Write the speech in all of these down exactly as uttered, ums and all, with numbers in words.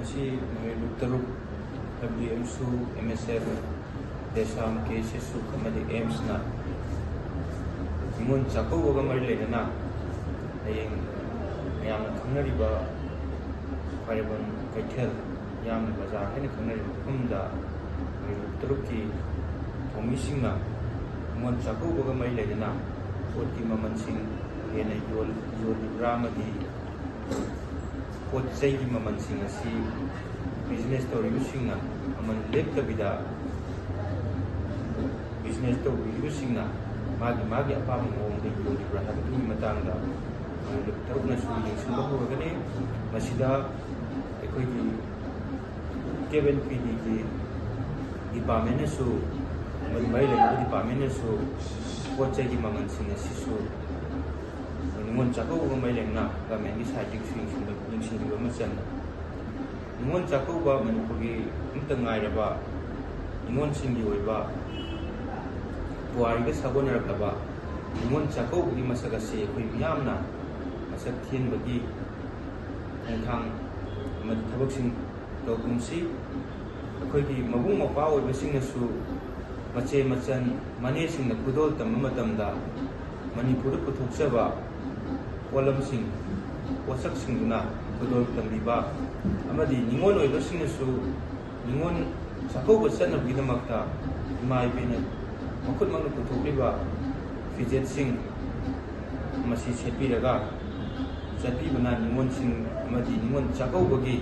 ꯁꯤ ꯃꯍꯩꯔꯣꯏ ꯇꯔꯨꯛ, ꯍꯥꯏꯕꯗꯤ ꯑꯦꯝꯁꯨ, ꯑꯦꯝ ꯑꯦꯁ ꯑꯦꯐ, ꯗꯦꯁꯥꯝ, ꯀꯦ ꯑꯦꯁ ꯑꯦꯁ ꯁꯨ ꯑꯃꯗꯤ ꯑꯦꯝꯁꯅ ꯅꯤꯉꯣꯜ ꯆꯥꯛꯀꯧꯕꯒ ꯃꯔꯤ ꯂꯩꯅꯅ ꯍꯌꯦꯡ ꯃꯌꯥꯝꯅ ꯈꯪꯅꯔꯤꯕ ꯈ꯭ꯋꯥꯏꯔꯝꯕꯟ ꯀꯩꯊꯦꯜ, ꯌꯥꯝꯅ ꯕꯖꯥꯔ ꯍꯥꯏꯅ ꯈꯪꯅꯔꯤꯕ ꯃꯐꯝꯗ ꯃꯍꯩꯔꯣꯏ ꯇꯔꯨꯛꯀꯤ ꯊꯧꯃꯤꯁꯤꯡꯅ ꯅꯤꯉꯣꯜ ꯆꯥꯛꯀꯧꯕꯒ ꯃꯔꯤ ꯂꯩꯅꯅ ꯄꯣꯠꯀꯤ ꯃꯃꯜꯁꯤꯡ ꯍꯦꯟꯅ ꯌꯣꯜ-, ꯌꯣꯜꯂꯤꯕ꯭ꯔꯥ ꯑꯃꯗꯤ ꯄꯣꯠ ꯆꯩꯒꯤ ꯃꯃꯜꯁꯤꯡ ꯑꯁꯤ ꯕꯤꯖꯤꯅꯦꯁ ꯇꯧꯔꯤꯕꯁꯤꯡꯅ ꯃꯃꯜ ꯂꯦꯞꯇꯕꯤꯗ ꯕꯤꯖꯤꯅꯦꯁ ꯇꯧꯕꯤꯔꯤꯕꯁꯤꯡꯅ ꯃꯥꯒꯤ ꯃꯥꯒꯤ ꯑꯄꯥꯝꯕ ꯃꯑꯣꯡꯗ ꯌꯣꯜꯂꯤꯕ꯭ꯔꯥ ꯍꯥꯏꯕꯗꯨꯒꯤ ꯃꯇꯥꯡꯗ ꯃꯔꯨꯞ ꯇꯔꯨꯛꯅꯁꯨ ꯌꯦꯡꯁꯤꯟꯕ ꯍꯧꯔꯒꯅꯤ꯫ ꯃꯁꯤꯗ ꯑꯩꯈꯣꯏꯒꯤ ꯀꯦꯕꯤꯟ ꯄꯤ ꯗꯤꯒꯤ ꯗꯤꯄꯥꯔꯠꯃꯦꯟꯅꯁꯨ ꯑꯃꯗꯤ ꯃꯔꯤ ꯂꯩꯅꯕ ꯗꯤꯄꯥꯔꯠꯃꯦꯟꯅꯁꯨ ꯄꯣꯠ ꯆꯩꯒꯤ ꯃꯃꯜꯁꯤꯡ ꯑꯁꯤꯁꯨ ꯅꯤꯉꯣꯜ ꯆꯥꯛꯀꯧꯕꯒ ꯃꯔꯤ ꯂꯩꯅꯅ ꯒꯃꯦꯟꯒꯤ ꯁꯥꯏꯠꯇꯒꯤꯁꯨ ꯌꯦꯡꯁꯤꯟꯕ-, ꯌꯦꯡꯁꯤꯟꯕꯤꯕ ꯑꯃ ꯆꯪꯉꯤ꯫ ꯅꯤꯉꯣꯜ ꯆꯥꯛꯀꯧꯕ ꯃꯅꯤꯄꯨꯔꯒꯤ ꯑꯃꯠꯇ ꯉꯥꯏꯔꯕ ꯅꯤꯉꯣꯜꯁꯤꯡꯒꯤ ꯑꯣꯏꯕ ꯄꯨꯋꯥꯔꯤꯒ ꯁꯥꯒꯣꯟꯅꯔꯛꯂꯕ ꯅꯤꯉꯣꯜ ꯆꯥꯛꯀꯧꯕꯒꯤ ꯃꯁꯛ ꯑꯁꯤ ꯑꯩꯈꯣꯏ ꯃꯤꯌꯥꯝꯅ ꯃꯁꯛ ꯊꯤꯍꯟꯕꯒꯤ ꯈꯣꯡꯊꯥꯡ ꯑꯃꯗꯤ ꯊꯕꯛꯁꯤꯡ ꯇꯧꯒꯨꯝꯁꯤ꯫ ꯑꯩꯈꯣꯏꯒꯤ ꯃꯕꯨꯡ ꯃꯧꯄ꯭ꯋꯥ ꯑꯣꯏꯕꯁꯤꯡꯅꯁꯨ ꯃꯆꯦ ꯃꯆꯟ ꯃꯅꯦꯁꯤꯡꯅ ꯈꯨꯗꯣꯜ ꯇꯝꯕ ꯃꯇꯝꯗ ꯃꯅꯤꯄꯨꯔꯗ ꯄꯨꯊꯣꯛꯆꯕ ꯄꯣꯠꯂꯝꯁꯤꯡ, ꯄꯣꯠꯁꯛꯁꯤꯡꯗꯨꯅ ꯈꯨꯗꯣꯜ ꯇꯝꯕꯤꯕ ꯑꯃꯗꯤ ꯅꯤꯉꯣꯜ ꯑꯣꯏꯕꯁꯤꯡꯅꯁꯨ ꯅꯤꯉꯣꯜ ꯆꯥꯛꯀꯧꯕ ꯆꯠꯅꯕꯒꯤꯗꯃꯛꯇ ꯏꯃꯥ ꯏꯕꯦꯟꯅ ꯃꯈꯨꯠꯃꯛꯅ ꯄꯨꯊꯣꯛꯂꯤꯕ ꯐꯤꯖꯦꯠꯁꯤꯡ ꯃꯁꯤ ꯁꯦꯠꯄꯤꯔꯒ ꯆꯠꯄꯤꯕꯅ ꯅꯤꯉꯣꯜꯁꯤꯡ ꯑꯃꯗꯤ ꯅꯤꯉꯣꯜ ꯆꯥꯛꯀꯧꯕꯒꯤ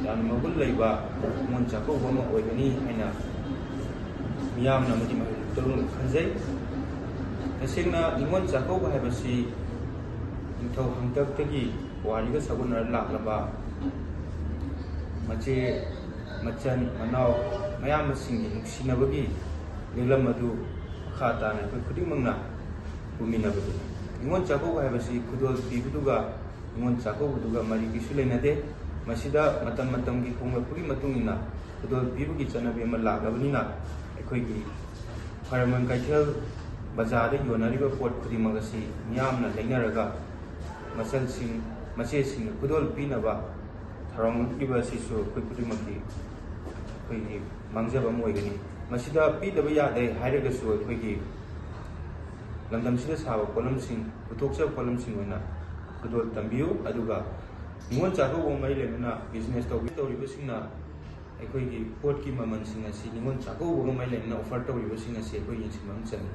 ꯌꯥꯝꯅ ꯃꯒꯨꯟ ꯂꯩꯕ ꯅꯤꯉꯣꯜ ꯆꯥꯛꯀꯧꯕ ꯑꯃ ꯑꯣꯏꯒꯅꯤ ꯍꯥꯏꯅ ꯃꯤꯌꯥꯝꯅ ꯑꯃꯗꯤ ꯃꯍꯩꯔꯣꯏ ꯇꯔꯨꯛꯅ ꯈꯟꯖꯩ꯫ ꯇꯁꯦꯡꯅ ꯅꯤꯉꯣꯜ ꯆꯥꯛꯀꯧꯕ ꯍꯥꯏꯕꯁꯤ ꯅꯤꯡꯊꯧ ꯍꯥꯛꯇꯛꯇꯒꯤ ꯄꯨꯋꯥꯔꯤꯒ ꯁꯥꯒꯣꯟꯅꯔ ꯂꯥꯛꯂꯕ ꯃꯆꯦ, ꯃꯆꯟ, ꯃꯅꯥꯎ ꯃꯌꯥꯝꯕꯁꯤꯡꯒꯤ ꯅꯨꯡꯁꯤꯅꯕꯒꯤ ꯂꯤꯂꯝ ꯑꯗꯨ ꯃꯈꯥ ꯇꯥꯅ ꯑꯩꯈꯣꯏ ꯈꯨꯗꯤꯡꯃꯛꯅ ꯄꯨꯃꯤꯟꯅꯕꯗꯨꯅꯤ꯫ ꯅꯤꯉꯣꯜ ꯆꯥꯛꯀꯧꯕ ꯍꯥꯏꯕꯁꯤ ꯈꯨꯗꯣꯜ ꯄꯤꯕꯗꯨꯒ ꯅꯤꯉꯣꯜ ꯆꯥꯛꯀꯧꯕꯗꯨꯒ ꯃꯔꯤ ꯀꯩꯁꯨ ꯂꯩꯅꯗꯦ꯫ ꯃꯁꯤꯗ ꯃꯇꯝ ꯃꯇꯝꯒꯤ ꯍꯣꯡꯂꯛꯄꯒꯤ ꯃꯇꯨꯡ ꯏꯟꯅ ꯈꯨꯗꯣꯜ ꯄꯤꯕꯒꯤ ꯆꯠꯅꯕꯤ ꯑꯃ ꯂꯥꯛꯂꯕꯅꯤꯅ ꯑꯩꯈꯣꯏꯒꯤ ꯈ꯭ꯋꯥꯏꯔꯝꯕꯟ ꯀꯩꯊꯦꯜ ꯕꯖꯥꯔꯗ ꯌꯣꯟꯅꯔꯤꯕ ꯄꯣꯠ ꯈꯨꯗꯤꯡꯃꯛ ꯑꯁꯤ ꯃꯤꯌꯥꯝꯅ ꯂꯩꯅꯔꯒ ꯃꯆꯜꯁꯤꯡ, ꯃꯆꯦꯁꯤꯡꯅ ꯈꯨꯗꯣꯜ ꯄꯤꯅꯕ ꯍꯔꯥꯎꯃꯟꯈꯤꯕ ꯑꯁꯤꯁꯨ ꯑꯩꯈꯣꯏ ꯈꯨꯗꯤꯡꯃꯛꯀꯤ ꯑꯩꯈꯣꯏꯒꯤ ꯃꯥꯡꯖꯕ ꯑꯃ ꯑꯣꯏꯒꯅꯤ꯫ ꯃꯁꯤꯗ ꯄꯤꯗꯕ ꯌꯥꯗꯦ ꯍꯥꯏꯔꯒꯁꯨ ꯑꯩꯈꯣꯏꯒꯤ ꯂꯝꯗꯝꯁꯤꯗ ꯁꯥꯕ ꯄꯣꯠꯂꯝꯁꯤꯡ, ꯄꯨꯊꯣꯛꯆꯕ ꯄꯣꯠꯂꯝꯁꯤꯡ ꯑꯣꯏꯅ ꯈꯨꯗꯣꯜ ꯇꯝꯕꯤꯌꯨ꯫ ꯑꯗꯨꯒ ꯅꯤꯉꯣꯜ ꯆꯥꯛꯀꯧꯕ ꯃꯔꯤ ꯂꯩꯅꯅ business ꯇꯧꯕꯤ ꯇꯧꯔꯤꯕꯁꯤꯡꯅ ꯑꯩꯈꯣꯏꯒꯤ ꯄꯣꯠꯀꯤ ꯃꯃꯜꯁꯤꯡ ꯑꯁꯤ ꯅꯤꯉꯣꯜ ꯆꯥꯛꯀꯧꯕꯒ ꯃꯔꯤ ꯂꯩꯅꯅ offer ꯇꯧꯔꯤꯕꯁꯤꯡ ꯑꯁꯤ ꯑꯩꯈꯣꯏ ꯌꯦꯡꯁꯤꯟꯕ ꯑꯃ ꯆꯪꯉꯤ꯫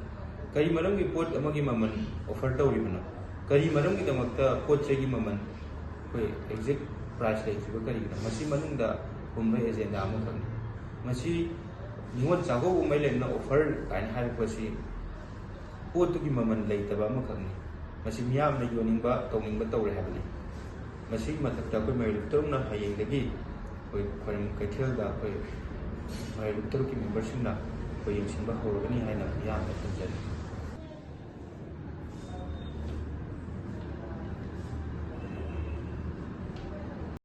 ꯀꯔꯤ ꯃꯔꯝꯒꯤ ꯄꯣꯠ ꯑꯃꯒꯤ ꯃꯃꯜ offer ꯇꯧꯔꯤꯕꯅꯣ? ꯀꯔꯤ ꯃꯔꯝꯒꯤꯗꯃꯛꯇ ꯄꯣꯠ ꯆꯩꯒꯤ ꯃꯃꯜ ꯑꯩꯈꯣꯏ exact price ꯂꯩꯇ꯭ꯔꯤꯕ ꯀꯔꯤꯒꯤꯅꯣ? ꯃꯁꯤ ꯃꯅꯨꯡꯗ ꯍꯨꯝꯕ agenda ꯑꯃꯈꯛꯅꯤ꯫ ꯃꯁꯤ ꯅꯤꯉꯣꯜ ꯆꯥꯛꯀꯧꯕ ꯃꯔꯤ ꯂꯩꯅꯅ offer ꯀꯥꯏꯅ ꯍꯥꯏꯔꯛꯄꯁꯤ ꯄꯣꯠꯇꯨꯒꯤ ꯃꯃꯜ ꯂꯩꯇꯕ ꯑꯃꯈꯛꯅꯤ꯫ ꯃꯁꯤ ꯃꯤꯌꯥꯝꯅ ꯌꯣꯟꯅꯤꯡꯕ, ꯇꯧꯅꯤꯡꯕ ꯇꯧꯔꯦ ꯍꯥꯏꯕꯅꯤ꯫ ꯃꯁꯤꯒꯤ ꯃꯊꯛꯇ ꯑꯩꯈꯣꯏ ꯃꯌꯣꯜ ꯂꯨꯞ ꯇꯔꯨꯛꯅ ꯍꯌꯦꯡꯗꯒꯤ ꯑꯩꯈꯣꯏ ꯈ꯭ꯋꯥꯏꯔꯝꯕꯟ ꯀꯩꯊꯦꯜꯗ ꯑꯩꯈꯣꯏ ꯃꯌꯣꯜ ꯂꯨꯞ ꯇꯔꯨꯛꯀꯤ memberꯁꯤꯡꯅ ꯑꯩꯈꯣꯏ ꯌꯦꯡꯁꯤꯟꯕ ꯍꯧꯔꯒꯅꯤ ꯍꯥꯏꯅ ꯃꯤꯌꯥꯝꯗ ꯊꯝꯖꯔꯤ꯫